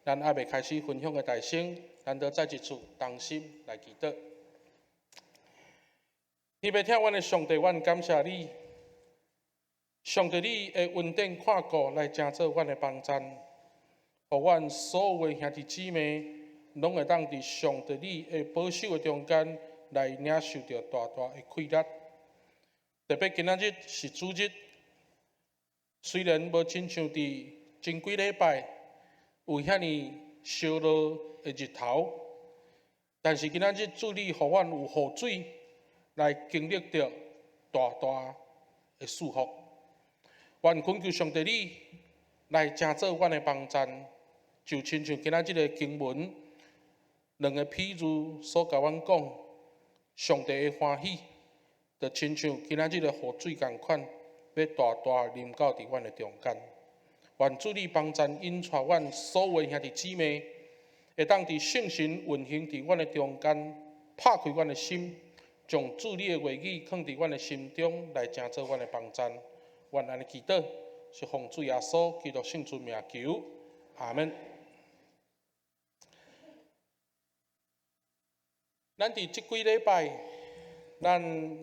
咱猶未開始分享的大聲，咱都再一次同心來祈禱。天父疼阮的上帝，阮感謝你。上帝，你的恩典看顧來成做阮的幫贊，予阮所有的兄弟姊妹，攏會當佇上帝你的保守的中間來領受著大大的快樂。特別今仔日是主日，雖然無親像佇前幾禮拜有遐爾燒熱的日頭，但是今仔日主你予阮有雨水來經歷著大大的祝福。願懇求上帝你來成做阮的幫贊，就親像今仔這個經文兩個譬喻所共阮講，上帝的歡喜，就親像今仔日的雨水仝款，欲大大臨到佇阮的中間。願主你幫贊引帶阮所有的兄弟姊妹，會當佇聖神運行佇阮的中間，拍開阮的心，將主你的話語囥佇阮的心中，來成做阮的幫贊。願按呢祈禱，是奉主耶穌基督聖尊名求，阿門。咱佇這幾禮拜，咱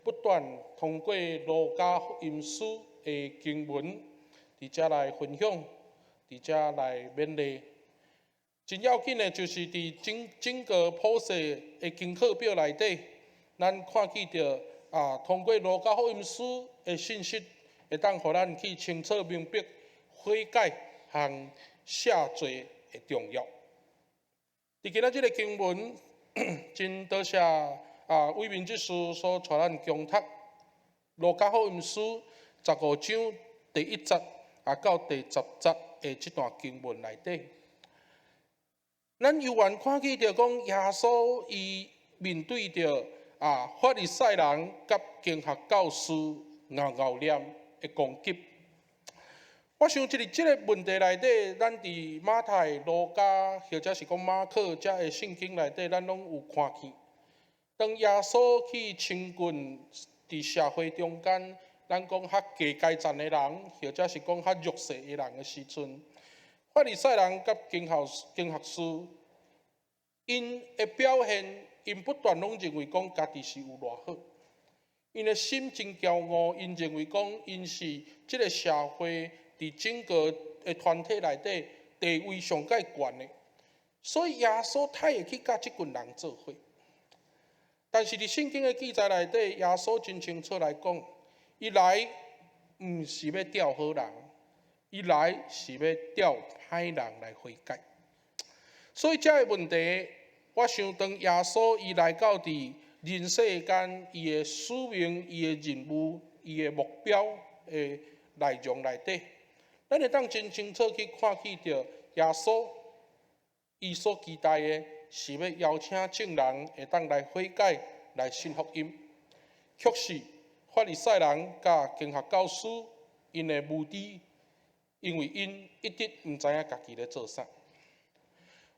不斷通過路加福音書的經文，佇遮來分享，佇遮來勉勵。真要緊的，就是佇整整個普世的功課表內底，咱看見著啊，通過路加福音書的信息，會當予咱去清楚明白悔改和赦罪的重要。佇今仔這個經文，真多謝啊，偉民執事所帶咱恭讀路加福音書15章第一節啊到第十節的這段經文內底，咱猶原看見著講耶穌伊面對著啊法利賽人佮經學教師𠢕𠢕念的攻擊。我想，這個問題內底，咱佇馬太、路加，或者是講馬可遮的聖經內底，咱攏有看見。當耶穌去親近佇社會中間，咱講較低階層的人，或者是講較弱勢的人的時陣，法利賽人佮經學師，𪜶的表現，𪜶不斷攏認為講家己是有偌好，𪜶的心真驕傲，𪜶認為講𪜶是這個社會佇整個的團體內底地位上蓋懸的，所以耶穌太會去佮這群人做伙。但是佇聖經的記載內底，耶穌真清楚來講，伊來毋是欲召好人，伊來是欲召歹人來悔改。所以這个問題，我想當耶穌伊來到佇人世間，伊的使命、伊的任務、伊的目標的內容內底，咱會當真清楚去看見著耶穌伊所期待的是欲邀請眾人會當來悔改、來信福音。卻是法利賽人佮經學教師𪜶的無知，因為𪜶一直毋知影家己咧做啥。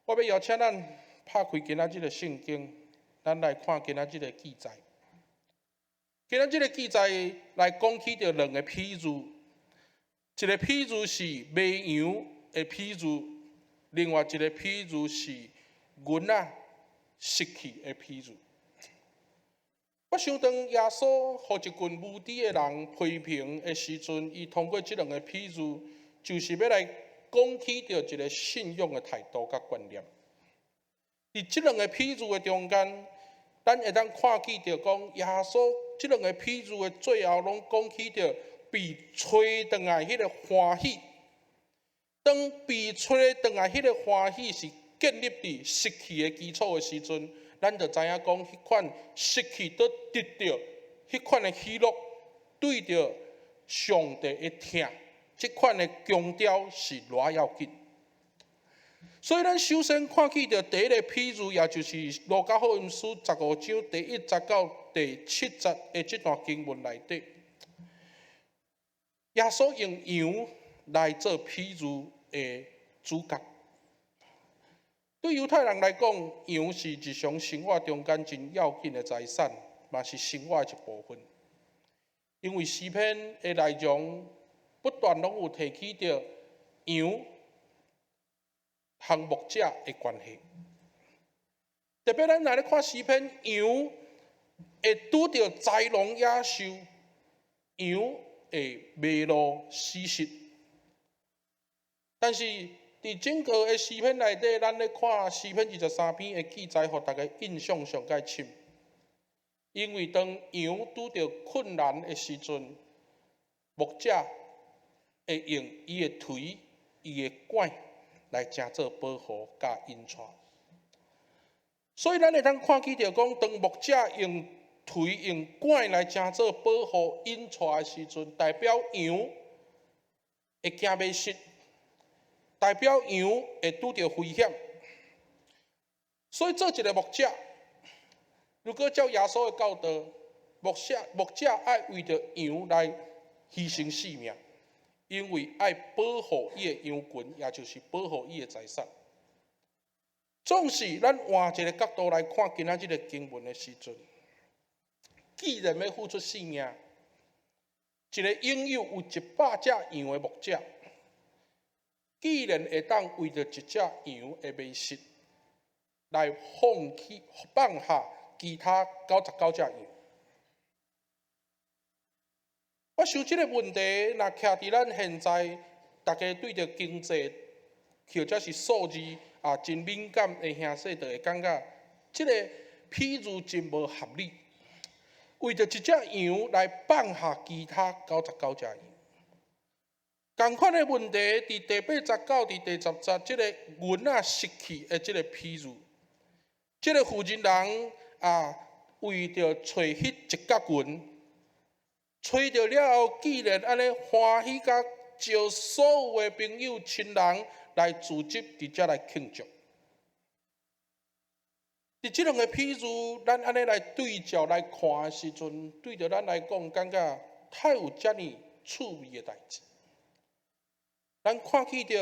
我欲邀請咱拍開今仔日的聖經，咱來看今仔日的記載。今仔日的記載來講起著兩个譬喻，一个譬喻是迷羊的譬喻，另外一个譬喻是銀仔失去的譬喻。我想當耶穌予一群無知的人批評的時陣，伊通過這兩个譬喻，就是欲來講起著一个信仰的態度佮觀念。佇這兩个譬喻的中間，咱會當看見著講，耶穌這兩个譬喻的最後，攏講起著被揣轉來彼个歡喜。當被揣轉來彼个歡喜是建立佇失去的基礎的時陣，咱就知影講，彼款失去閣得著，彼款的喜樂，對著上帝的疼，這款的強調是偌要緊。所以，咱首先看見著第一个譬喻，也就是路加福音書十五章第一節到第七節的這段經文內底，耶穌用羊來做譬喻的主角。對猶太人來講，羊是日常生活中間真要緊的財產，嘛是生活的一部分。因為詩篇的內容不斷攏有提起著羊。和牧者的關係。特別咱若咧看詩篇，羊會拄著豺狼野獸，羊會迷路死失。但是佇整個的詩篇內底，咱咧看詩篇23篇的記載，予大家印象上蓋深。因為當羊拄著困難的時陣，牧者會用伊的槌、伊的拐來成做保護佮引帶。所以咱會當看見著講，當牧者用槌、用拐來成做保護引帶的時陣，代表羊會驚迷失，代表羊會拄著危險。所以做一个牧者，如果照耶穌的教導，牧者愛為著羊來犧牲性命，因為愛保護伊的羊群，也就是保護伊的財產。總是咱換一个角度來看今仔這个經文的時陣，既然欲付出性命，一个擁有有100隻羊的牧者，既然會當為著一隻羊的迷失，來放棄放下其他99隻羊。我想這个問題，若徛佇咱現在，大家對著經濟或者是數字啊，真敏感的兄弟，就會感覺這个譬喻真無合理。為著一隻羊來放下其他九十九隻羊，仝款的問題，佇第八節到佇第十節，這个銀仔失去的這个譬喻，這个婦人人啊，為著揣彼一角銀，揣著了後，竟然按呢歡喜甲招所有的朋友親人來聚集佇遮來慶祝。佇這兩个譬喻，咱按呢來對照來看的時陣，對著咱來講，感覺太有遮爾趣味的代誌。咱看見著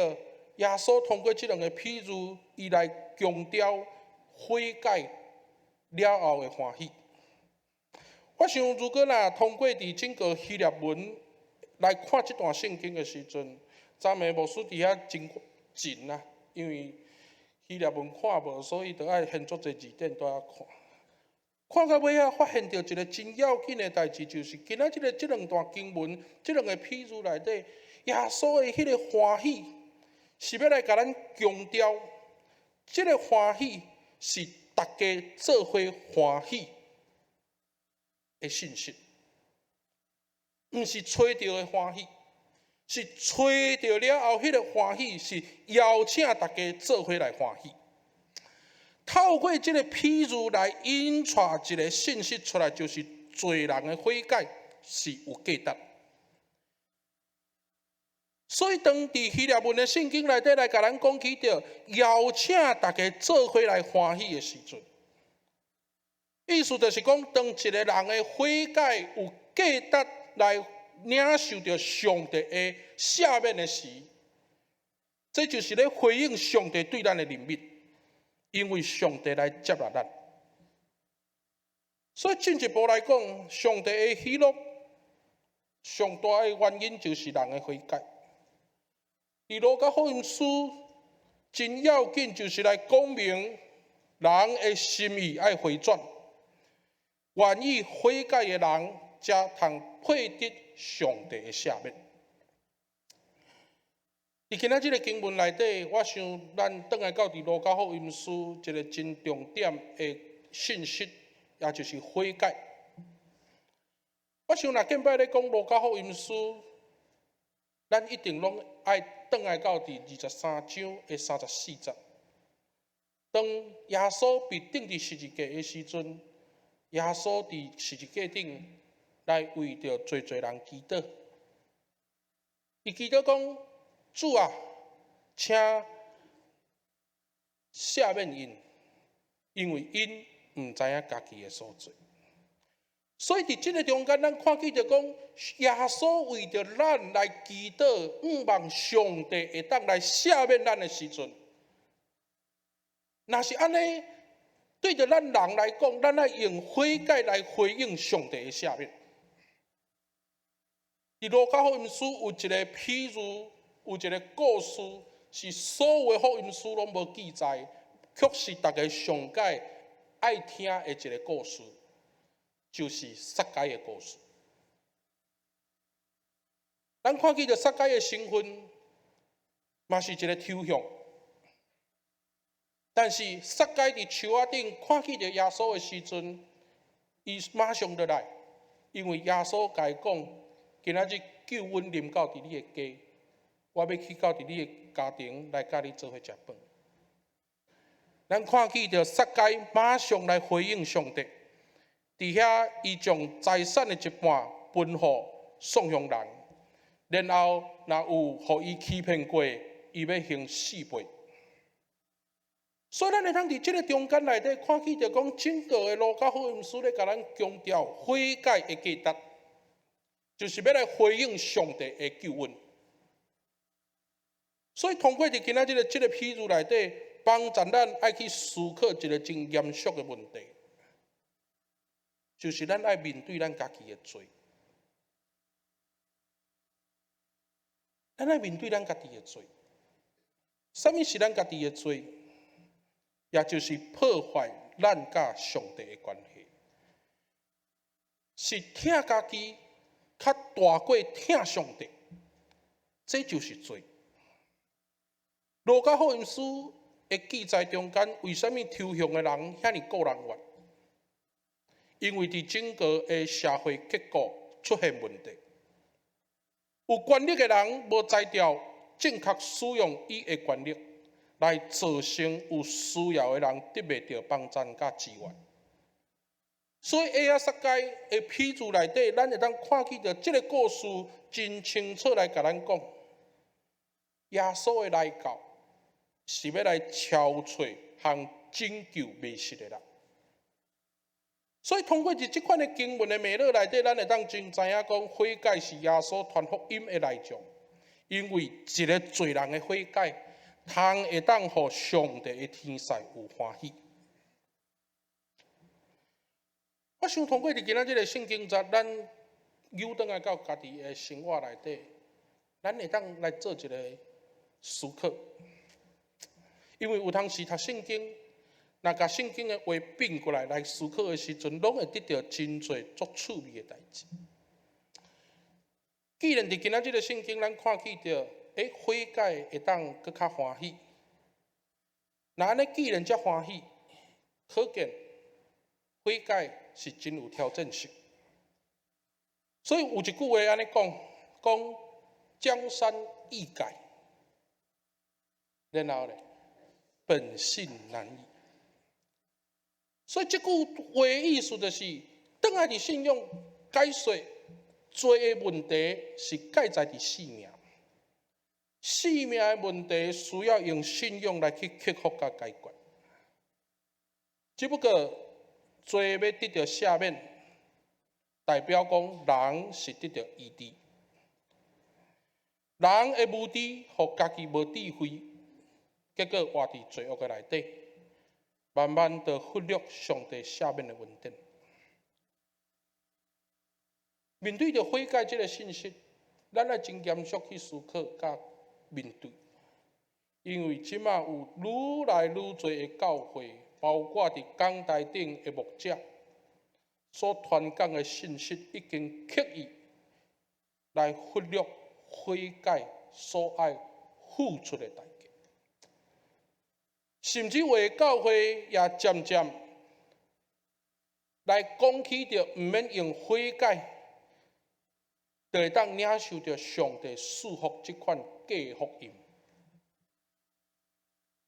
耶穌通過這兩个譬喻，伊來強調悔改了後的歡喜。我想，如果若通過佇整個希臘文來看這段聖經的時陣，昨暝牧師佇遐真緊啊，因為希臘文看無，所以著愛現足濟字典都愛看。看到尾仔，發現著一个真要緊的代誌，就是今仔這兩段經文，這兩个譬喻內底，耶穌的彼个歡喜，是欲來共咱強調，這个歡喜是大家做伙歡喜的信息，毋是揣著的歡喜，是揣著了後，彼个歡喜是邀請大家做伙來歡喜。透過這个譬喻來引帶一个信息出來，就是罪人的悔改是有價值。所以，當佇希臘文的聖經內底來共咱講起著邀請大家做伙來歡喜的時陣，意思就是講，當一个人的悔改有價值來領受著上帝的赦免的時，這就是咧回應上帝對咱的憐憫，因為上帝來接納咱。所以進一步來講，上帝的喜樂上大的原因就是人的悔改。佇路加福音書真要緊，就是來講明人的心意愛回轉，願意悔改的人，才通配得上帝的赦免。佇今仔這个經文內底，我想咱轉來到佇路加福音書一个真重點的信息，也就是悔改。我想若近擺咧講路加福音書，咱一定攏愛轉來到佇23章的34節。當耶穌被釘佇十字架的時陣，耶穌佇十字架頂來為著濟濟人祈禱。伊祈禱講：主啊，請赦免𪜶，因為𪜶毋知影家己的所做。所以佇這个中間，咱看見著講，耶穌為著咱來祈禱，向望上帝會當來赦免咱的時陣，若是按呢，對著咱人來講，咱愛用悔改來回應上帝的赦免。佇路加福音書有一个譬喻，有一个故事，是所有的福音書攏無記載，卻是逐家上蓋愛聽的一个故事，就是撒該的故事。咱看見著撒該的身份，嘛是一个抽象。但是撒該佇樹仔頂看見著耶穌的時陣，伊馬上就來，因為耶穌共伊講：今仔日救恩臨到佇你的家，我欲去到佇你的家庭來佮你做伙食飯。咱看見著撒該馬上來回應上帝，佇遐伊將財產的一半分予送予人，然後若有予伊欺騙過，伊欲還四倍。所以咱會通佇這个中間內底看見著講，整個的路加福音書咧共咱強調悔改的價值，就是欲來回應上帝的救恩。所以通過佇今仔這个譬喻內底，幫助咱愛去思考一个真嚴肅的問題，就是咱愛面對咱家己的罪。咱愛面對咱家己的罪。啥物是咱家己的罪？也就是破壞咱佮上帝的關係，是疼家己較大過疼上帝，這就是罪。路加福音書的記載中間，為啥物抽象的人遐爾顧人怨？因為佇整個的社會結構出現問題，有權力的人無才調正確使用伊的權力，來造成有需要的人得袂著幫贊佮資源。所以，下仔撒該的譬喻內底，咱會當看見著這个故事真清楚來共咱講，耶穌的來到是欲來召找和拯救迷失的人。所以，通過佇這款的經文的脈絡內底，咱會當真知影講，悔改是耶穌傳福音的內容，因為一个罪人的悔改，通會當予上帝的天使有歡喜。我想通過佇今仔這个聖經節，咱扭轉來到家己的生活內底，咱會當來做一个思考。因為有當時讀聖經，若共聖經的話變過來來思考的時陣，攏會得著真濟足趣味的代誌。既然佇今仔這个聖經，咱看見著，悔改會當閣較歡喜。若按呢，既然遮歡喜，可見悔改是真有挑戰性。所以有一句話按呢講，講江山易改，然後咧，本性難移。所以這句話的意思就是，轉來佇信仰解說罪的問題是蓋在佇性命。性命的問題需要用信仰來去克服佮解決。只不過罪欲得著赦免，代表講人是得著醫治。人的無知，予家己無智慧，結果活佇罪惡的內底，慢慢就忽略上帝赦免的恩典。面對著悔改這个信息，咱愛真嚴肅去思考佮面對，因為這馬有愈來愈濟的教會，包括佇講台頂的牧者所傳講的信息，已經刻意來忽略悔改所愛付出的代價，甚至有的教會也漸漸來講起著毋免用悔改，就會當領受著上帝賜福這款假福音。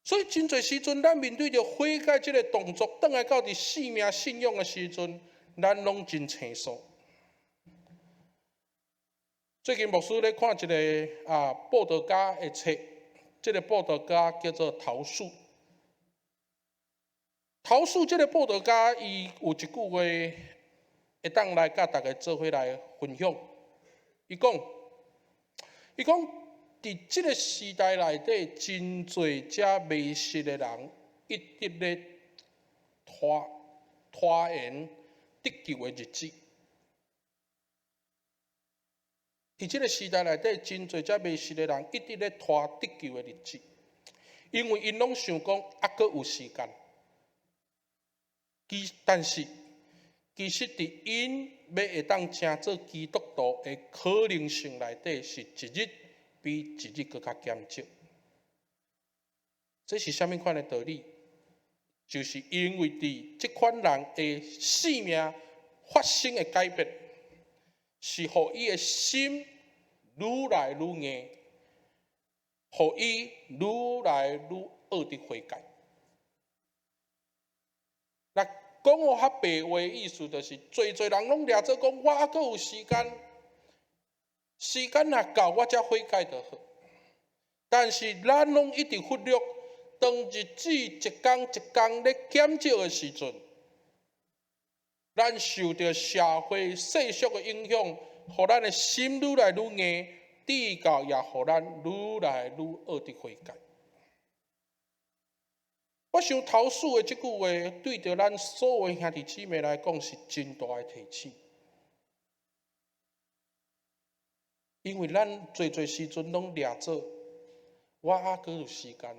所以真濟時陣，咱面對著悔改這个動作，轉來到佇生命信仰的時陣，咱攏真生疏。最近牧師咧看一个佈道家的冊，這个佈道家叫做陶恕。陶恕這个佈道家，伊有一句話會當來佮大家做伙來分享。伊講，伊講，佇這个時代內底，真濟遮迷失的人，一直咧拖延得救的日子。佇這个時代內底，真濟遮迷失的人，一直咧拖得救的日子。因為𪜶攏想講猶閣有時間。但是其實佇𪜶欲會當成做基督徒的可能性內底，是一日比一日閣較減少。這是啥物款的道理？就是因為佇這款人的生命發生的改變，是予伊的心愈來愈硬，予伊愈來愈惡得悔改。若講予較白話意思，就是濟濟人攏掠做講，我猶閣有時間，時間若到，我才悔改就好。但是咱攏一直忽略，當日子一工一工咧減少的時陣，咱受著社會世俗的影響，予咱的心愈來愈硬，至到也予咱愈來愈惡得悔改。我想頭拄的這句話，對著咱所有兄弟姊妹來講是真大的提醒，因為咱濟濟時陣攏掠做，我猶閣有時間，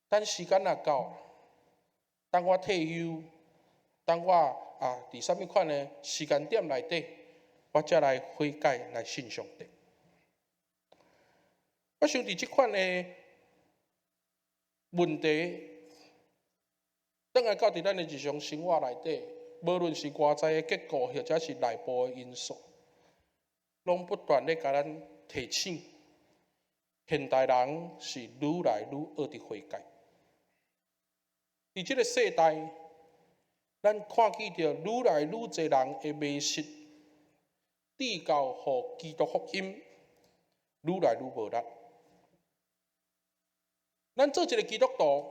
等時間若到，等我退休，等我佇啥物款的時間點內底，我才來悔改來信上帝。我想佇這款的問題，轉來到佇咱的日常生活內底，無論是外在的結果，或者是內部的因素，攏不斷咧共咱提醒，現代人是愈來愈惡得悔改。佇這个世代，咱看見著愈來愈濟人會迷失，至到予基督福音愈來愈無力。咱做一个基督徒，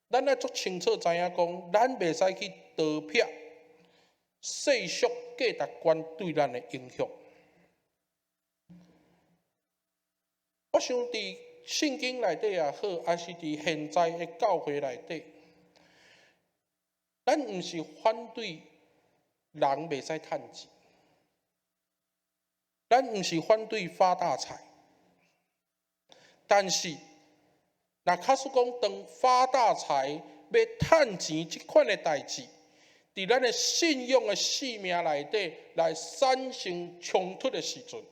咱愛足清楚知影講，咱袂使去逃避世俗價值觀對咱的影響。我想佇聖經內底也好，抑是佇現在的教會內底，咱毋是反對人袂使趁錢，咱毋是反對發大財，但是若假使講當發大財欲趁錢這款的代誌，佇咱的信仰的生命內底來產生衝突的時陣，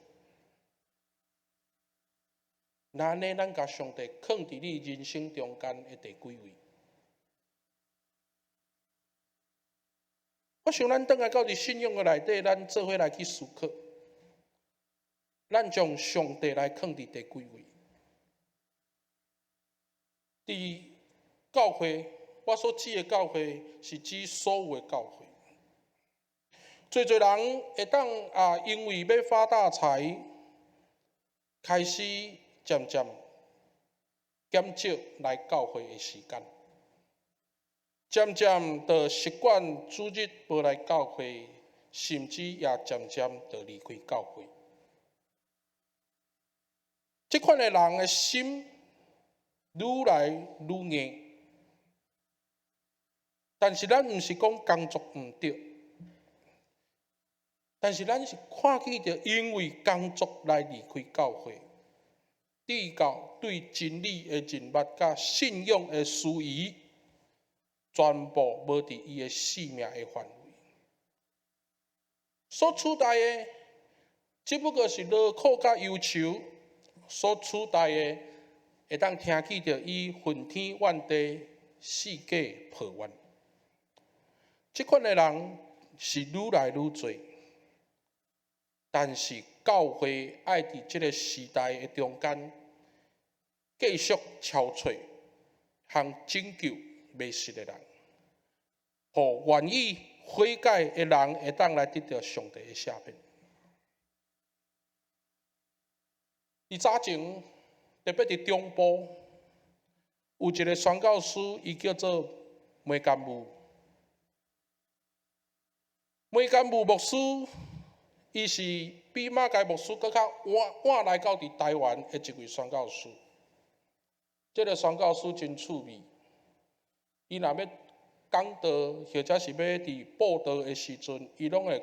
那按呢，咱共上帝囥佇你人生中間的第幾位？我想咱轉來到佇信仰的內底，咱做伙來去思考，咱將上帝來囥佇第幾位？佇教會，我所指的教會是指所有的教會。濟濟人會當啊，因為欲發大財，開始漸漸減少來教會的時間，漸漸就習慣主日無來教會，甚至也漸漸就離開教會。這款的人的心愈來愈硬，但是咱毋是講工作毋對，但是咱是看見著因為工作來離開教會，至到對真理的認捌佮信仰的思維，全部無佇伊的生命的範圍。所取代的，只不過是勞苦佮憂愁；所取代的，會當聽見著伊恨天怨地、四界抱怨。這款的人是愈來愈濟，但是教會愛佇這个時代的中間，繼續敲揣和拯救迷失的人，予願意悔改的人會當來得著上帝的赦免。佇早前，特別佇中部，有一个宣教師，伊叫做梅甘武。梅甘武牧師，伊是比馬偕牧師閣較晚晚來到佇台灣的一位宣教師。這个宣教師真趣味，伊若欲講道，或者是欲佇佈道的時陣，伊攏會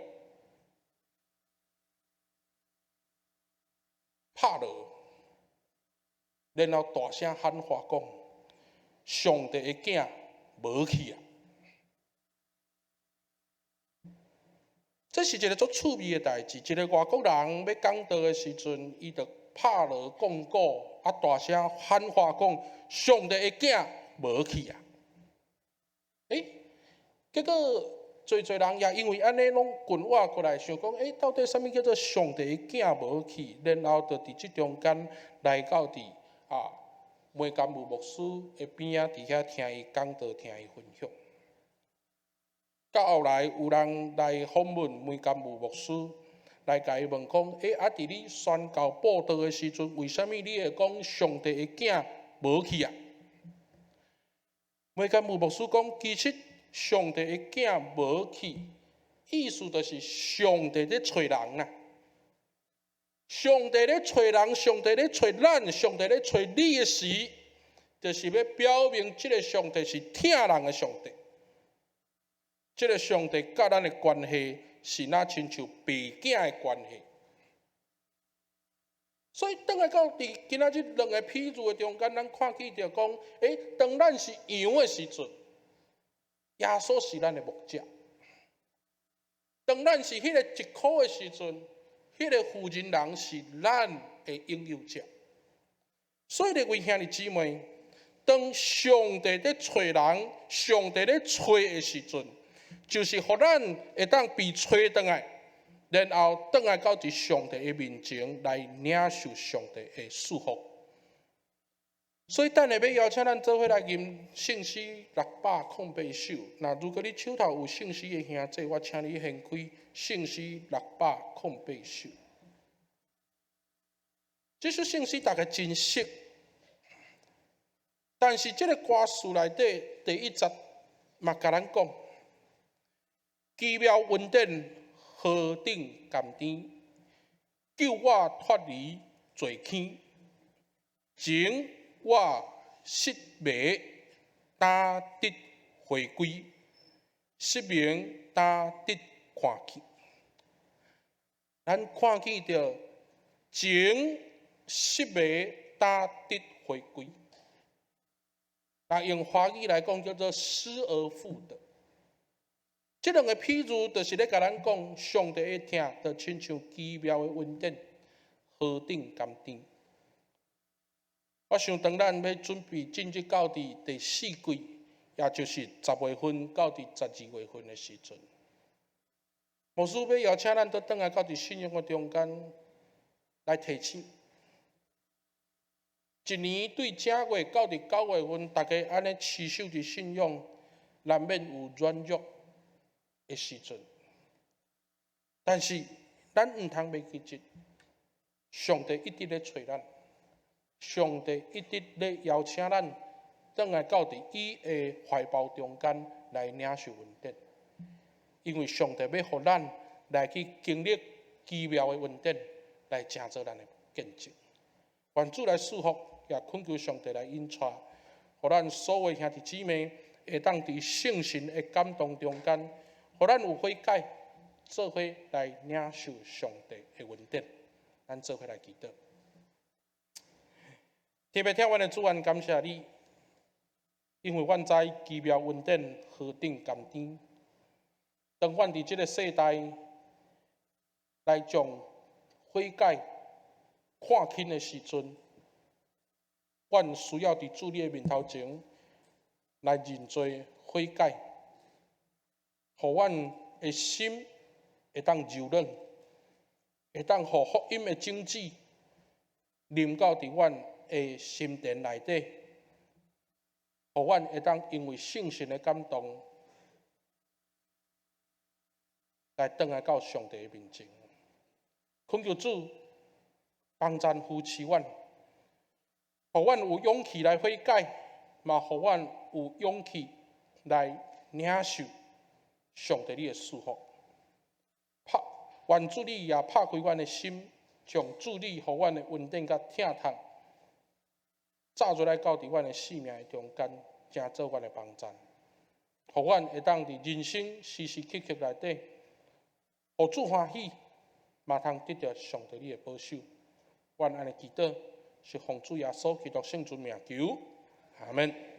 拍鑼。然後大聲喊話講：上帝的囝無去啊！這是一个足趣味的代誌。一个外國人欲講道的時陣，伊就拍鑼講鼓，啊大聲喊話講：上帝的囝無去啊！欸，結果濟濟人也因為按呢攏群倚過來，想講：欸，到底啥物叫做上帝的囝無去？然後就佇這中間來到佇梅甘武牧師的邊仔，佇遐聽伊講道，聽伊分享。到後來有人來訪問梅甘武牧師，來共伊問講：欸，啊，佇你宣教佈道的時陣，為啥物你會講上帝的囝無去啊？梅甘武牧師講：其實上帝的囝無去，意思就是上帝咧揣人啊！上帝咧揣人，上帝咧揣咱，上帝咧揣你的時，就是欲表明這个上帝是疼人的上帝。這个上帝佮咱的關係是若親像爸囝的關係。所以，轉來到佇今仔日兩个譬喻的中間，咱看見著講，欸，當咱是羊的時陣，耶穌是咱的牧者；當咱是彼个一箍的時陣，彼个婦人人是咱的擁有者。所以，各位兄弟姊妹，當上帝咧揣人，上帝咧揣的時陣，就是予咱會當被揣轉來，然後轉來到佇上帝的面前來領受上帝的祝福。所以，等下欲邀請咱做伙來吟聖詩608首。若如果你手頭有聖詩的兄弟，我請你掀開聖詩六百空八首。這首聖詩大家真熟，但是這个歌詞內底第一節嘛共咱講：奇妙恩典何等甘甜，救我脫離罪坑，前我失迷，今得回歸，失明今得看見。咱看見著前失迷，今得回歸。那用華語來講，叫做失而復得。這兩个譬喻，就是咧共咱講，上帝的疼，就親像奇妙的恩典，何等甘甜。我想，當咱欲準備進入到佇第四季，也就是10月份到佇12月份的時陣，牧師欲邀請咱倒轉來到佇信仰的中間來提醒。一年對正月到佇9月份，大家按呢持守佇信仰，難免有軟弱的時陣。但是，咱毋通袂記得，上帝一直咧揣咱，上帝一直咧邀請咱，轉來到佇伊的懷抱中間來領受恩典。因為上帝欲予咱來去經歷奇妙的恩典，來成做咱的見證。願主來賜福，也懇求上帝來引帶，予咱所有兄弟姊妹會當佇聖神的感動中間，予咱有悔改，做伙來領受上帝的恩典。咱做伙來祈禱。特別聽阮的主，阮感謝你，因為阮知奇妙恩典何等甘甜。當阮佇這个世代來將悔改看輕的時陣，阮需要佇主你的面頭前來認罪悔改，予阮的心會當柔軟，會當予福音的種子臨到佇阮的心田內底，予阮會當因為聖神的感動，來轉來到上帝的面前，懇求主幫贊扶持阮，予阮有勇氣來悔改，嘛予阮有勇氣來領受上帝你的祝福。拍，願主你也拍開阮的心，將主你予阮的恩典佮疼痛，扎入來到佇阮的生命的中間，成做阮的幫贊，予阮會當佇人生時時刻刻內底，予主歡喜，嘛通得著上帝你的保守。阮按呢祈禱，是奉主耶穌基督聖尊名求，阿門。